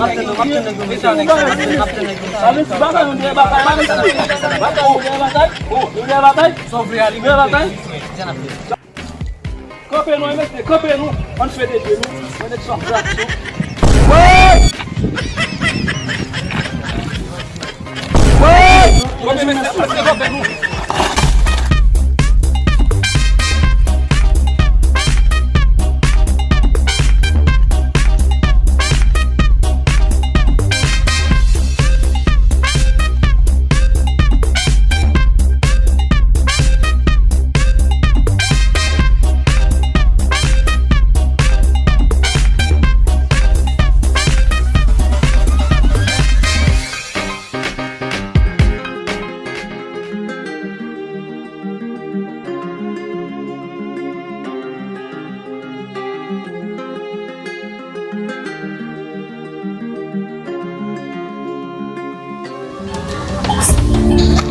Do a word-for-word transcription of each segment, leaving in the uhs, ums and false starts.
Ap tann nou, ap tann nèg yo, mesye. Ap tann nèg yo. Ap tann nèg yo. Sa vle di bagay, nou dèyè batay, bagay, nou dèyè batay. Nou dèyè batay. Sa w vle ale, nou dèyè batay. Kanpe nou, mesye, kanpe nou. Ann fete je nou. Mwen nèg sa fraksyon. Wè! Wè! Kanpe, mesye, kanpe nou.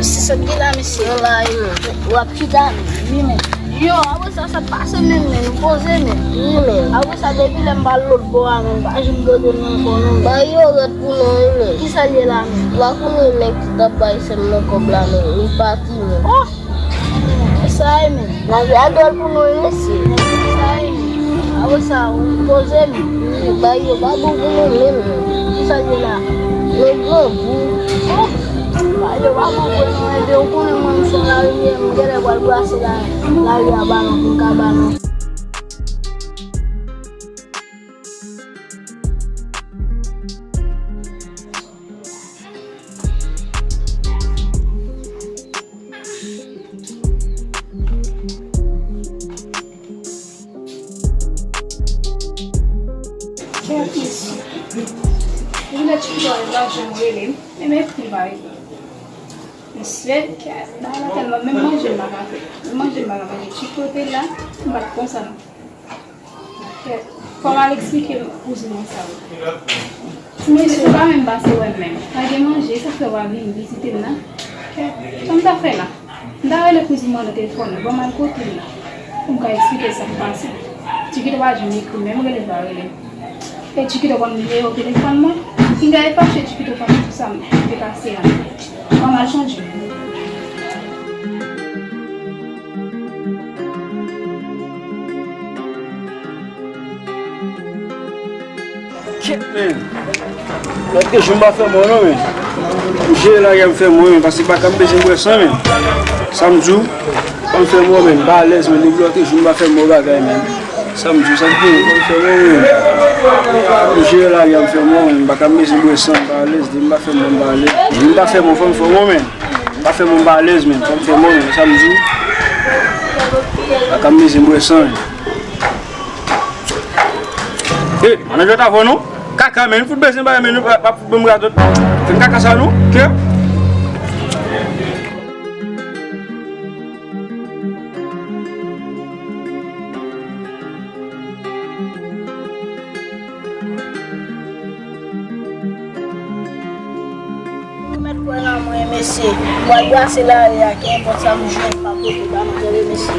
Se sa k gen la, mesye. Yo la, yo. W ap chita, wi, men. Yo, apre sa, sa k pase menm, men, nou poze, men. Wi, men. Apre sa, depi lè m pa al lòt bò a, men, m pa janm tande nou ankò, non, men. Ba yo rèd pou nou, wi, men. Kisa l ye la, men? M pa konnen nèg ki t ap bay sè m nan kòb la, men. Li pati, men. Oh! Sa e men. Lavi a dwòl pou nou, wi, mesye. Sa e men. Apre sa, ou poze men. Wi, bay yo pa bon pou nou menm. Kisa l ye la? Nou grangou. Oh! Bay yo pa bon pou nou, men ou konnen mwen, m se yon larimye, m genlè pral brase la, lari a balon pou m ka ba nou. Kèt, mesye. Vin nan ti kote la, jwenn rele m. E men pri pa rele. Mesye, kèt, bagay la tèlman, menm manje m pa ka fè. Menm manje m pa ka manje. Ti kote la, m pa t konsa non. Kèt, fò m al eksplike kouzin mwen sa wi. Mesye, ou pa menm pase wè m menm. Pa gen manje, sa fè w pa vin vizite m nan? Kèt, sa m ta fè la? M ta rele kouzin mwen nan telefòn nan, ban m al kote l la. Pou m ka eksplike sa k pase. Tikito pa janm ekri m, menm rele l pa rele m. E Tikito konn nimewo telefòn mwen? Pinga e fache Tikito konn tout sa m te pase a. Ban m al chanje. Kèt, men. Lòt de jou m pa fè mò non, men. M jere lari a m fè mò, men, paske baka m bezwen bwè san, men. Sa m di w, fò m fè mò, men. M pa alèz, men. Depi lòt de jou m pa fè mò bagay, men. Sa m di w, sa m di w, fò m fè mò, men. M jere lari a m fè mò, men. Baka m bezwen bwè san, m pa alèz. Depi m pa fè mò, m pa alèz. Depi m pa fè mò, fò m fè mò, men. M pa fè mò, m pa alèz, men. Fò m fè mò, men. Sa m di w. Baka m bezwen bwè san, men. Hey, ann jwèt avè nou. Kaka, men, fout bezwen bagay, men, nou pa, pa fout bon radòt. Fè kaka sa, nou, ke? Ou mèt kwè nan mwen, mesye. Mwen pral brase lari a, kenpòt sa m jwenn, m ap pote ba nou, tande, mesye.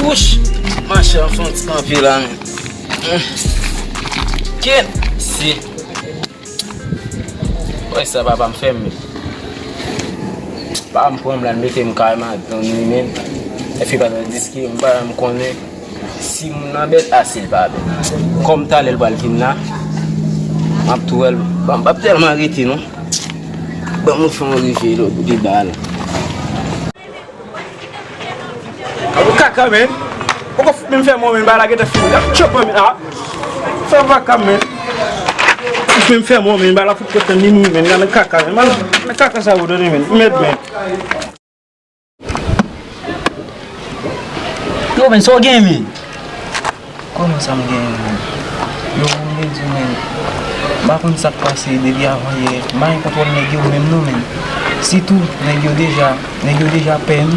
Wouch! Machè, an fè yon ti kanpe la, men. Ken! Si. Wè sa papa m fè m. Papa m pran m la, l mete m kay madanm li, men. Epi papa m diske m pa janm konnen si moun nan bèt, a si l pa bèt. Kòm talè l pral vin la, m ap tou wè l. Bon, m p ap tèlman rete, non. Ban m fè yon rive lòt bò la. Kaka, men. Poko fout menm fè mò, men. Bagay la gentan fini. Gad tchòp, men. Ah. Fè kaka, men. Fout menm fè mò, men. Bagay la fout kontan ni mouri, men. Gade kaka, men. Gade kaka sa yo, tande, men. Mèd, men. Yo, men, sa w gen, men? Kòman sa m genyen, menm? Yo, pou m te di w, menm, m pa konn sa k pase depi avan yè. M pa gen kontwòl nèg yo menm non, menm. Sitou, nèg yo deja, nèg yo deja pè m.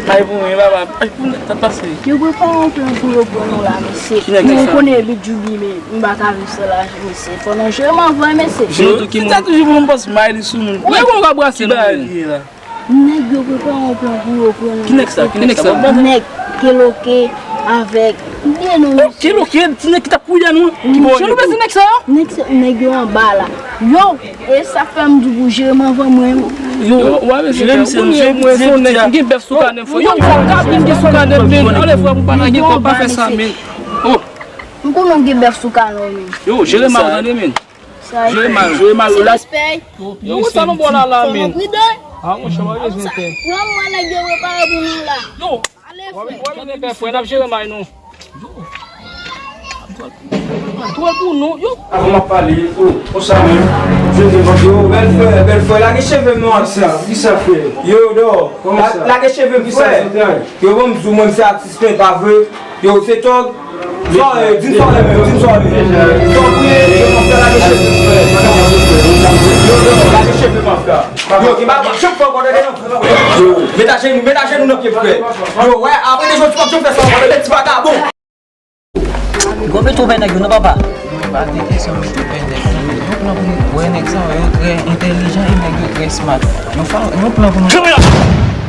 detay pou mwen, papa. Ay, pou nèg sa pase. Yo prepare yon plan pou yo pran nou la, mesye. Ki nèg sa? Mwen konnen Bidjoubi, men m pa ka viv san lajan, mesye. Fò nou jere m anvan, mesye. Jere ki moun? Sa toujou pou mwen panse may li sou nou. Mwen kon ka brase nou. Nèg yo prepare yon plan pou yo pran nou. Ki nèg sa? Ki nèg sa? Nèg Keloke avèk. Oubyen non, mesye. Keloke, ti nèg ki t ap kouri dèyè nou an. Ki bò nèg yo? Nèg sa yo? Nèg sa, nèg yo anba la. Yo, e sa fè m di pou jere m anvan mwen. Yo, w a jere misye, nou jere mwen, se yon nèg ki gen bèf sou kanè, fò. Yo, m fò kabin gen sou kanè, men. Anlè, frè, pou pa lage kò, pa fè sa, men. Oh. M konnen w gen bèf sou kanè w, men. Yo, jere mal, tande, men. Jere mal, jere mal. Se respè. Yo, sa nou bò la la, men. Fò nou pridan. Ah, monchè, mwen bezwen tè. Pran mwen nèg yo repare pou nou la. Yo. Ale, frè. Wè, men, frè, n ap jere may nou. Twòl pou nou, yo. Avan m ap pale, oh, konsa menm. Yo, bèl frè, bèl frè, lage cheve m non ak sa. Kisa, frè? Yo, dò. Kòman sa? Lage cheve m, frè. Yo, bon, m di w, mwen, m se atis, men pa vre. Yo, se tòg. Sòlè, di m sòlè, men, di m sòlè. Tòg, wi, yo, m ap fè lage cheve m, frè. Yo, dò, lage cheve m, frè. Yo, ki ba, chak fwa, kòdone nan frè. Yo, met ajenou, met ajenou nan pye m, frè. Yo, wè, apre de jodi, w ap janm fè sa ankò, tande, ti vagabon. Gwo, mete w bay nèg yo non, papa. Mwen pa te kesyon mete w bay nèg yo non, men yon plan pou nou wè nèg sa yo, yo trè entèlijan e nèg yo trè smart. Yon fa-, yon plan pou nou.